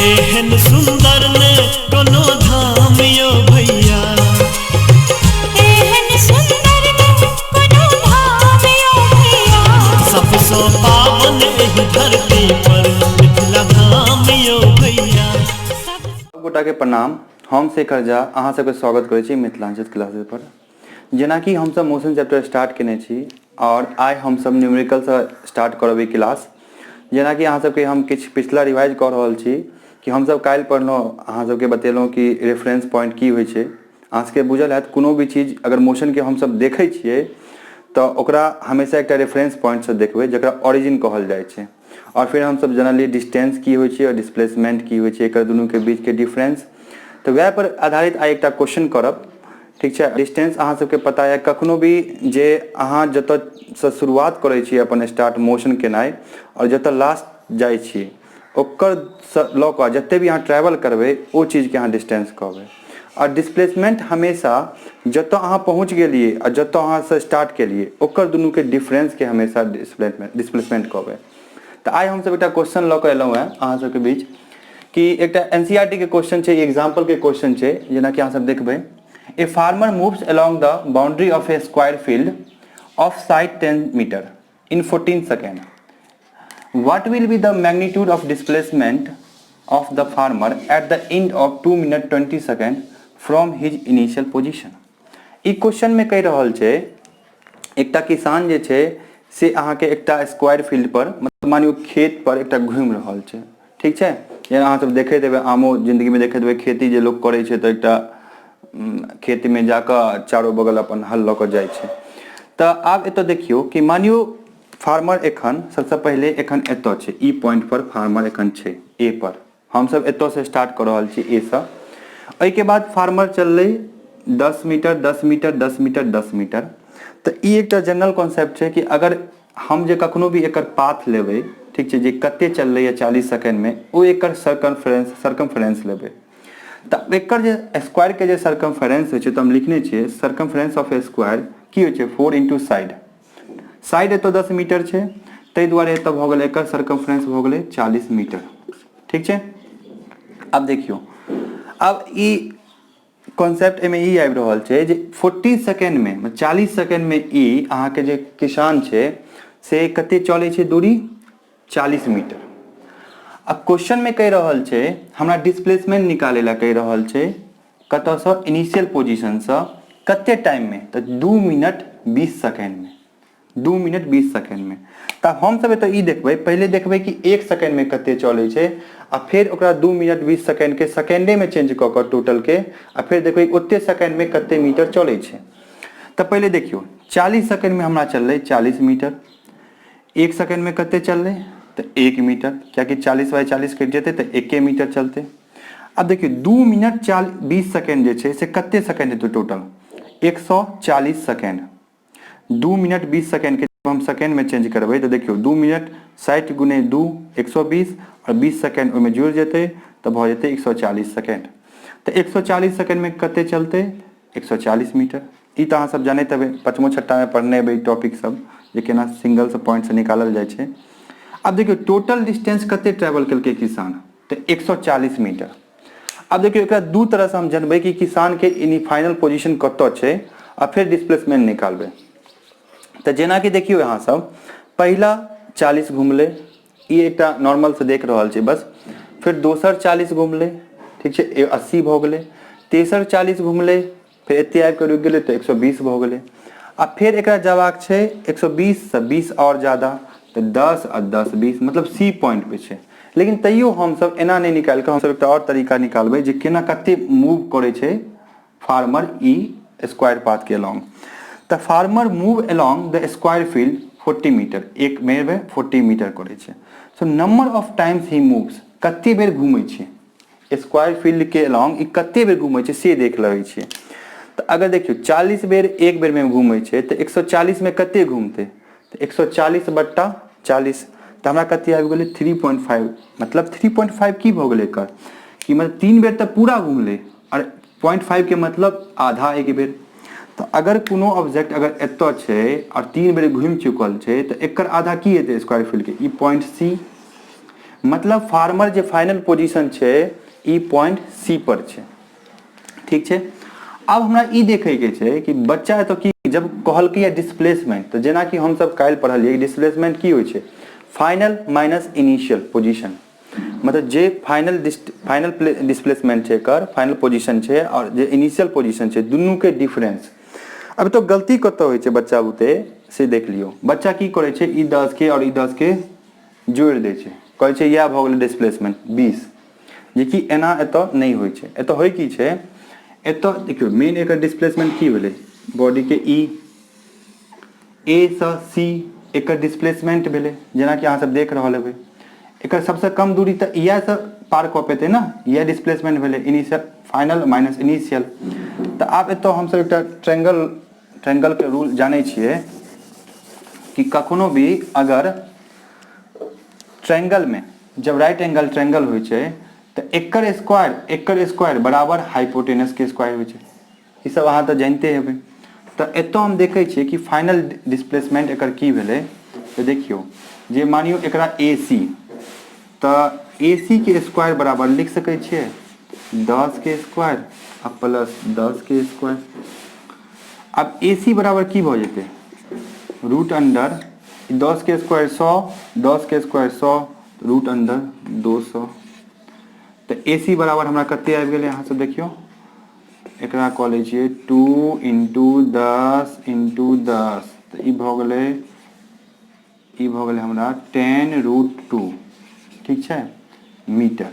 एहन सुंदर ने कोनो धाम यो भैया। एहन सुंदर ने कोनो धाम यो भैया। सबसँ पावन एहि धरती पर मिथिला धाम यो भैया। सब गोटाके प्रणाम। हम शेखर झा अहाँ सबके स्वागत करै छी मिथिलांचल क्लासेस पर। जेनाकि हमसब मोशन चैप्टर स्टार्ट केने छी और आइ हमसब न्यूमेरिकलसँ स्टार्ट करब ई क्लास। जेनाकि अहाँ सबके हम किछु पिछला रिवाइज कऽ रहल छी कि हमसब काल्हि पढ़लहुँ, अहाँ सबके बतेलहुँ कि रेफरेंस पॉइंट की होइ छै। अहाँ सबके बुझल हैत कोनो भी चीज अगर मोशनके हमसब देखै छियै तऽ ओकरा हमेशा एकटा रेफरेंस पॉइंटसँ देखबै जकरा ओरिजिन कहल जाइ छै। आओर फेर हमसब जनलियै डिस्टेंस की होइ छै आओर डिस्प्लेसमेंट की होइ छै, एकर दुनूके बीचके डिफरेंस। तऽ वएह पर आधारित आइ एकटा क्वेश्चन करब, ठीक छै। डिस्टेंस अहाँ सबके पता यऽ, कखनो भी जे अहाँ जतऽसँ शुरुआत करै छियै अपन स्टार्ट मोशन केनाइ आओर जतऽ लास्ट जाइ छी ओकर लऽ कऽ जते भी अहाँ ट्रैवल करबै ओ चीजके अहाँ डिस्टेंस कहबै। आओर डिस्प्लेसमेंट हमेशा जतऽ अहाँ पहुँच गेलियै आओर जतऽ अहाँसँ स्टार्ट केलियै ओकर दुनूके डिफरेंसके हमेशा डिस्प्लेसमेंट कहबै। तऽ आइ हमसब एकटा क्वेश्चन लऽ कऽ एलहुँ हेँ अहाँ सबके बीच कि एकटा एन सी आर टी के क्वेश्चन छै, एग्जाम्पल के क्वेश्चन छै। जेनाकि अहाँ सब देखबै, a farmer moves along the boundary of a square field of side 10 metre in 14 second, what will be the magnitude of displacement of the farmer at the end of 2 minute 20 second from his initial position. E question में कहि रहल छै एकटा किसान जे छै से अहाँके एकटा स्क्वायर फील्ड पर, मतलब मानियो खेत पर एकटा घुमि रहल छै, ठीक छै। जेना अहाँ सब देखैत हेबै, आमो जिंदगी में देखैत हेबै, खेती जे लोक करै छै तऽ एकटा खेत में जाकऽ चारो बगल अपन हल लऽ कऽ जाइ छै। तऽ आब एतऽ देखियौ कि मानियो फार्मर एखन सबसँ पहिले एखन एतऽ छै, ई पॉइंट पर फार्मर एखन छै ए पर। हमसब एतऽसँ स्टार्ट कऽ रहल छी ए सँ। एहिके बाद फार्मर चललै 10 मीटर 10 मीटर 10 मीटर 10 मीटर। तऽ ई एकटा जनरल कॉन्सेप्ट छै कि अगर हम जे कखनो भी एकर पाथ लेबै, ठीक छै, जे कते चललै 40 सेकेंडमे, ओ एकर सर्कमफ्रेंस लेबै। तऽ एकर जे स्क्वायर के जे सर्कमफ्रेंस होइ छै, तऽ हम लिखने छियै सर्कमफ्रेंस ऑफ स्क्वायर की होइ छै, 4 इंटू साइड। साइड एतऽ 10 मीटर छै, ताहि दुआरे एतऽ भऽ गेलै एकर सर्कमफ्रेंस भऽ गेलै 40 मीटर, ठीक छै। आब देखियौ, आब ई कॉन्सेप्ट एहिमे ई आबि रहल छै जे 40 सेकेंडमे, 40 सेकेंडमे ई अहाँके जे किसान छै से कते चलै छै दूरी, 40 मीटर। आ क्वेश्चनमे कहि रहल छै हमरा डिस्प्लेसमेंट निकालै लए कहि रहल छै कतऽसँ, इनिशियल पोजिशनसँ कते टाइममे, तऽ 2 मिनट 20 सेकेंडमे, 2 मिनट 20 सेकेंडमे। तऽ हमसब एतऽ ई देखबै, पहिले देखबै कि 1 सेकेंडमे कते चलै छै आ फेर ओकरा 2 मिनट 20 सेकेंडके सेकेंडेमे चेंज कऽ कऽ टोटलके, आ फेर देखबै ओते सेकेंडमे कते मीटर चलै छै। तऽ पहिले देखियौ 40 सेकेंडमे हमरा चललै 40 मीटर, 1 सेकेंडमे कते चललै तऽ 1 मीटर, कियाकि 40 बाई 40 कटि जेतै तऽ 1 मीटर चलतै। आब देखियौ 2 मिनट 20 सेकेंड जे छै से कते सेकेंड हेतै टोटल, 140 सेकेंड। 2 मिनट 20 सेकेंड के हम सेकेंड में चेंज करबै तऽ देखियौ 2 मिनट 60 गुने 2 120 और 20 सेकेंड ओहिमे जुड़ि जेतै तऽ भऽ जेतै 140 सेकेंड। तऽ 140 सेकेंड में कते चलतै, 140 मीटर। ई तऽ अहाँ सब जानैत हेबै, पचमो छठा में पढ़ने हेबै ई टॉपिक सब जे केना सिंगल से पॉइंट से निकालल जाइ छै। आब देखियौ टोटल डिस्टेंस कते ट्रेवल केलकै किसान, तऽ 140 मीटर। आब देखियौ एकरा दू तरह से हम जनबै कि किसान के इनी फाइनल पोजीशन कतऽ छै आ फेर डिस्प्लेसमेंट निकालबै। तऽ जेनाकि देखियौ अहाँ सब पहिला 40 घुमलै, ई एकटा नॉर्मल से देख रहल छी बस। फिर दोसर 40 घुमलै, ठीक छै, 80 भऽ गेलै। तेसर 40 घुमलै, फेर एते आबि कऽ रुकि गेलै तऽ 120 भऽ गेलै। आ फेर एकरा जबाक छै 120 से 20 आओर ज्यादा, तऽ 10 आ 10 20, मतलब सी पॉइंट पे छै। लेकिन तैयो हमसब एना नहि निकालि कऽ हमसब एकटा आओर तरीका निकालबै जे केना कते मूव करै छै फार्मर ई स्क्वायर पाथ के अलोंग। तऽ farmer move along the square field 40 metre, एक बेर में 40 मीटर करै छै। So number of times he moves, कते बेर घूमै छै स्क्वायर फील्ड के अलोंग, ई कते बेर घूमै छै से देख लगै छियै। तऽ अगर देखियौ 40 बेर एक बेर में घूमै छै तऽ 140 में कते घूमतै, तऽ 140 बट्टा 40, तऽ हमरा कते आबि गेलै 3.5। मतलब 3.5 की भऽ गेलै एकर कि मतलब 3 बेर तऽ पूरा घूमलै और 0.5 के मतलब आधा एक बेर। तऽ अगर कोनो ऑब्जेक्ट अगर एतऽ छै और 3 बेर घूमि चुकल छै तऽ एकर आधा की हेतै स्क्वायर फील्ड के, ई पॉइंट सी। मतलब फार्मर जे फाइनल पोजीशन छै ई पॉइंट सी पर छै। ठीक छै, आब हमरा ई देखैके छै कि बच्चा एतऽ की जब कहलकै डिस्प्लेसमेंट, तऽ जेनाकि हमसब काल्हि पढ़लियै डिस्प्लेसमेंट की होइ छै, फाइनल माइनस इनिशियल पोजीशन, मतलब जे फाइनल फाइनल डिस्प्लेसमेंट छै एकर फाइनल पोजीशन छै आओर जे इनिशियल पोजीशन छै दुनूके डिफरेंस। अब तो गलती कतऽ होइ छै बच्चा बुते से देख लियौ। बच्चा की करै छै, ई 10 के आओर ई 10 के जोड़ि दै छै, कहै छै इएह भऽ गेलै डिस्प्लेसमेंट 20, जेकि एना एतऽ नहि होइ छै। एतऽ होइ की छै, एतऽ देखियौ मेन एकर डिस्प्लेसमेंट की भेलै बॉडीके, ई ए सँ सी एकर डिस्प्लेसमेंट भेलै, जेनाकि अहाँ सब देख रहल हेबै एकर सबसँ कम दूरी तऽ इएहसँ पार कऽ पेतै ने, इएह डिस्प्लेसमेंट भेलै इनिशियल फाइनल माइनस इनिशियल। तऽ आब एतऽ हमसब एकटा ट्रायंगलके रूल जानै छियै कि कखनो भी अगर ट्रायंगलमे जब राइट एंगल ट्रायंगल होइ छै तऽ एकर स्क्वायर बराबर हाइपोटेनसके स्क्वायर होइ छै। ई सब अहाँ तऽ जानिते हेबै। तऽ एतऽ हम देखै छियै कि फाइनल डिस्प्लेसमेंट एकर की भेलै, तऽ देखियौ जे मानियौ एकरा ए सी, तऽ ए सी के स्क्वायर बराबर लिख सकै छियै 10 के स्क्वायर आ प्लस 10 के स्क्वायर। आब ए सी बराबर की भऽ जेतै, रूट अंडर 10 के स्क्वायर 100, 10 के स्क्वायर 100, रूट अंडर 200। तऽ ए सी बराबर हमरा कते आबि गेलै अहाँ सब देखियौ, एकरा कऽ लै छियै 2 इंटू 10 इंटू 10, तऽ ई भऽ गेलै, ई भऽ गेलै हमरा 10√2, ठीक छै, मीटर।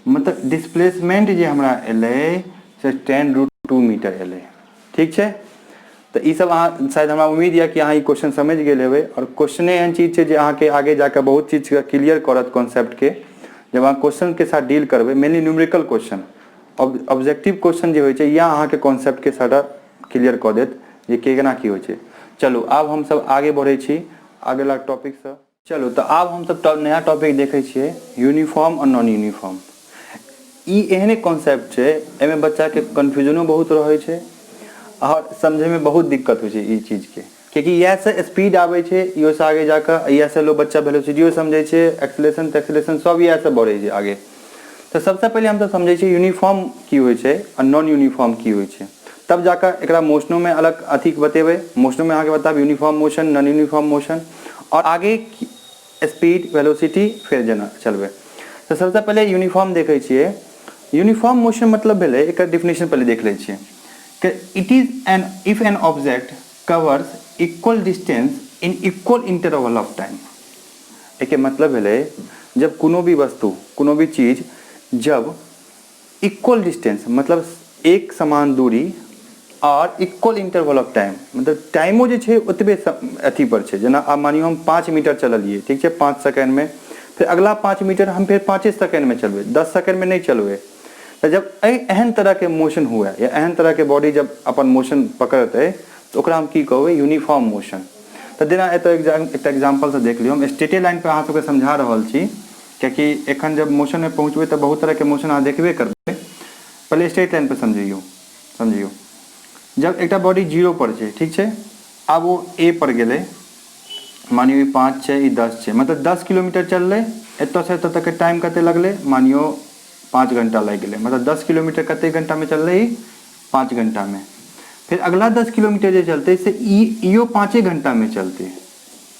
मतलब डिस्प्लेसमेंट जे हमरा एलै से 10√2 मीटर एलै। ठीक छै, तऽ ई सब अहाँ शायद हमरा उम्मीद यऽ कि अहाँ ई क्वेश्चन समझि गेल हेबै, आओर क्वेश्चने एहन चीज छै जे अहाँके आगे जाकऽ बहुत चीजके क्लियर करत कॉन्सेप्टके। जब अहाँ क्वेश्चनके साथ डील करबै, mainly numerical question, objective question जे होइ छै इएह अहाँके कॉन्सेप्टके सारा क्लियर कऽ देत जे केना की होइ छै। चलू आब हमसब आगे बढ़ै छी अगिला टॉपिकसँ। चलू तऽ आब हमसब नया टॉपिक देखै छियै, यूनिफॉर्म आओर नॉन यूनिफॉर्म। ई एहने कॉन्सेप्ट छै, एहिमे बच्चाके कन्फ्यूजनो बहुत रहै छै आओर समझैमे बहुत दिक्कत होइ छै ई चीजके, कियाकि इएहसँ स्पीड आबै छै, इहोसँ आगे जाकऽ इएहसँ लोक बच्चा वेलोसिटियो समझै छै, एक्सलेशन तेक्सलेशन सब इएहसँ बढ़ै छै आगे। तऽ सबसँ पहिले हमसब समझै छियै यूनिफॉर्म की होइ छै आ नॉन यूनिफॉर्म की होइ छै, तब जाकऽ एकरा मोशनोमे अलग अथी बतेबै। मोशनोमे अहाँके बतायब uniform motion, non uniform motion, आओर आगे स्पीड वेलोसिटी फेर जेना चलबै। तऽ सबसँ पहिले यूनिफॉर्म देखै छियै। यूनिफॉर्म मोशन मतलब भेलै, एकर डिफिनेशन पहिले देख लै छियै कि it is an if an object covers equal distance in equal interval of time. एहिके मतलब भेलै जब कोनो भी वस्तु, कोनो भी चीज जब इक्वल डिस्टेंस मतलब एक समान दूरी आओर इक्वल इंटरवल ऑफ टाइम, मतलब टाइमो जे छै ओतबे अथी पर छै। जेना आब मानियौ हम 5 मीटर चललियै, ठीक छै, 5 सेकेंडमे, फेर अगला 5 मीटर हम फेर 5 सेकेंडमे चलबै, 10 सेकेंडमे नहि चलबै। तऽ जब एहि एहन तरहके मोशन हुए या एहन तरहके बॉडी जब अपन मोशन पकड़तै तऽ ओकरा हम की कहबै, यूनिफॉर्म मोशन। तऽ जेना एतऽ एकटा एग्जाम्पलसँ देख लियौ, हम स्ट्रेटे लाइन पर अहाँ सबके समझा रहल छी, कियाकि एखन जब मोशनमे पहुँचबै तऽ बहुत तरहके मोशन अहाँ देखबे करबै। पहिले स्ट्रेट लाइन पर समझियौ। जब एकटा बॉडी 0 पर छै, ठीक छै, आब ओ ए पर गेलै, मानियौ ई 5 छै, ई 10 छै, मतलब 10 किलोमीटर चललै, एतऽसँ एतऽ तकके टाइम कते लगलै, मानियौ 5 घंटा लागि गेलै, मतलब 10 किलोमीटर कते घंटामे चललै ई, 5 घंटामे। फेर अगला 10 किलोमीटर जे चलतै से इहो 5 घंटामे चलतै,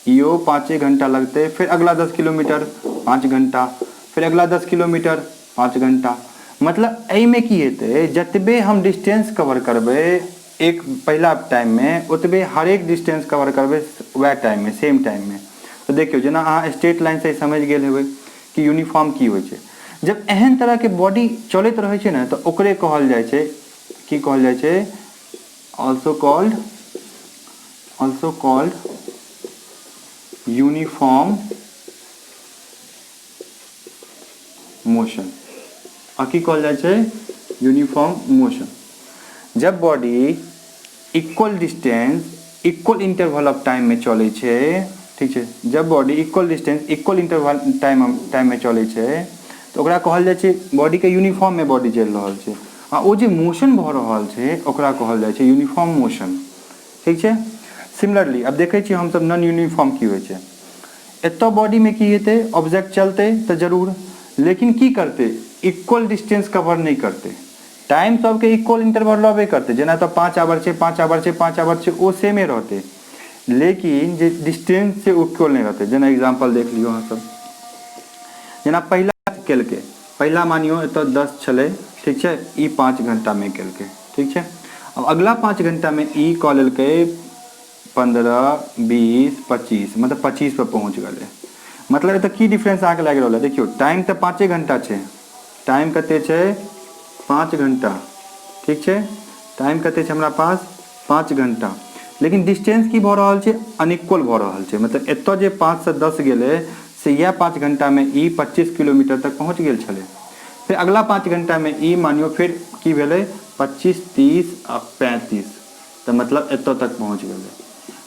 इहो 5 घंटा लगतै, फेर अगला 10 किलोमीटर 5 घंटा, फेर अगला 10 किलोमीटर 5 घंटा। मतलब एहिमे की हेतै, जतबे हम डिस्टेंस कवर करबै एक पहिला टाइममे, ओतबे हरेक डिस्टेंस कवर करबै वएह टाइममे, सेम टाइममे। तऽ देखियौ जेना अहाँ स्ट्रेट लाइनसँ समझि गेल हेबै कि यूनिफॉर्म की होइ छै। जब एहन तरहके बॉडी चलैत रहै छै ने तऽ ओकरे कहल जाइ छै, की कहल जाइ छै, also called uniform motion. आ की कहल जाइ छै, यूनिफॉर्म मोशन। जब body equal distance equal interval of time में चलै छै, ठीक छै, जब body equal distance equal interval time में चलै छै तऽ ओकरा कहल जाइ छै बॉडी के यूनिफॉर्म में बॉडी चलि रहल छै, आ ओ जे मोशन भऽ रहल छै ओकरा कहल जाइ छै यूनिफॉर्म मोशन। ठीक छै, सिमिलरली अब देखै छियै हमसब नॉन यूनिफॉर्म की होइ छै। एतऽ बॉडीमे की हेतै, ऑब्जेक्ट चलतै तऽ जरूर, लेकिन की करतै, इक्वल डिस्टेंस कवर नहि करतै। टाइम सबके इक्वल इंटरवल रहबे करतै, जेना एतऽ 5 our छै, 5 our छै, 5 our छै, ओ सेमे रहतै, लेकिन जे डिस्टेंस छै ओ इक्वल नहि रहतै। जेना एग्जाम्पल देख लियौ अहाँ सब, जेना पहिला केलकै, पहिला मानियौ एतऽ 10 छलै, ठीक छै, ई 5 घंटामे केलकै, ठीक छै। अब अगला 5 घंटामे ई कऽ लेलकै 15 20 25, मतलब 25 पर पहुँच गेलै। मतलब एतऽ की डिफरेंस अहाँके लागि रहल है, देखियौ टाइम तऽ 5 घंटा छै, टाइम कते छै 5 घंटा, ठीक छै, टाइम कते छै हमरा पास 5 घंटा, लेकिन डिस्टेंस की भऽ रहल छै, अनइक्वल भऽ रहल छै। मतलब एतऽ जे 5 से 10 गेलै से इएह 5 घंटामे ई 25 किलोमीटर तक पहुँच गेल छलै। फेर अगला 5 घंटामे ई मानियौ फेर की भेलै 25 30 आ 35, तऽ मतलब एतऽ तक पहुँच गेलै।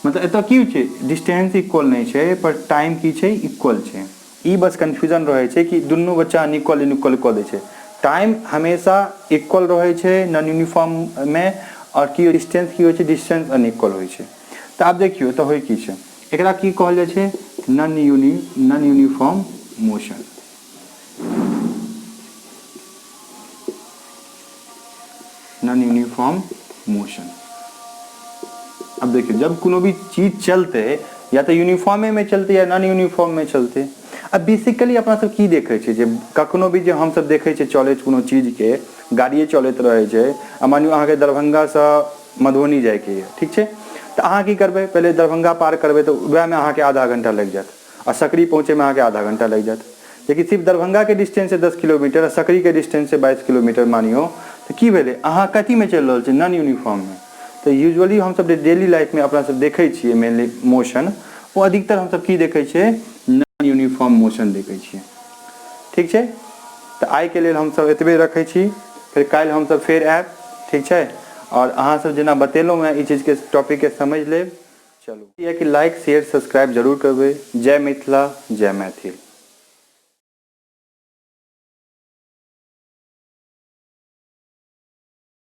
मतलब एतऽ की छै, डिस्टेंस इक्वल नहि छै, पर टाइम की छै, इक्वल छै। ई बस कन्फ्यूजन रहै छै कि दुनू बच्चा अनइक्वल अनइक्वल कऽ दै छै। टाइम हमेशा इक्वल रहै छै नॉन यूनिफॉर्ममे, आओर की डिस्टेंस की होइ छै, डिस्टेंस अनइक्वल होइ छै। तऽ आब देखियौ तऽ होइ की छै, एकरा की कहल जाइ छै, non uniform motion. Non uniform motion. अब देखियौ जब कोनो भी चीज चलते या तऽ यूनिफॉर्मे में चलते या नॉन यूनिफॉर्म में चलते। अब बेसिकली अपना सब की देखै छियै जे कखनो भी जे हमसब देखै छियै चलैत कोनो चीजके, गाड़िए चलैत रहै छै, आ मानियौ अहाँके दरभंगासँ मधुबनी जाइके यऽ, ठीक छै, तऽ अहाँ की करबै, पहिले दरभंगा पार करबै तऽ वएहमे अहाँके आधा घंटा लागि जायत, आ सकरी पहुँचैमे अहाँके आधा घंटा लागि जायत। लेकिन सिर्फ दरभंगाके डिस्टेंस छै 10 किलोमीटर आ सकरीके डिस्टेंस छै 22 किलोमीटर मानियौ, तऽ की भेलै, अहाँ कथीमे चलि रहल छियै, नॉन यूनिफॉर्ममे। तऽ यूजुअली हमसब जे डेली लाइफमे अपना सब देखै छियै मेनली मोशन, ओ अधिकतर हमसब की देखै छियै, नॉन यूनिफॉर्म मोशन देखै छियै, ठीक छै। तऽ आइके लेल हमसब एतबे रखै छी, फेर काल्हि हमसब फेर आयब, ठीक छै। आओर अहाँ सब जेना बतेलहुँ हेँ ई चीजके टॉपिकके समझि लेब। चलू, किएकि लाइक शेयर सब्सक्राइब जरूर करबै। जय मिथिला, जय मैथिल।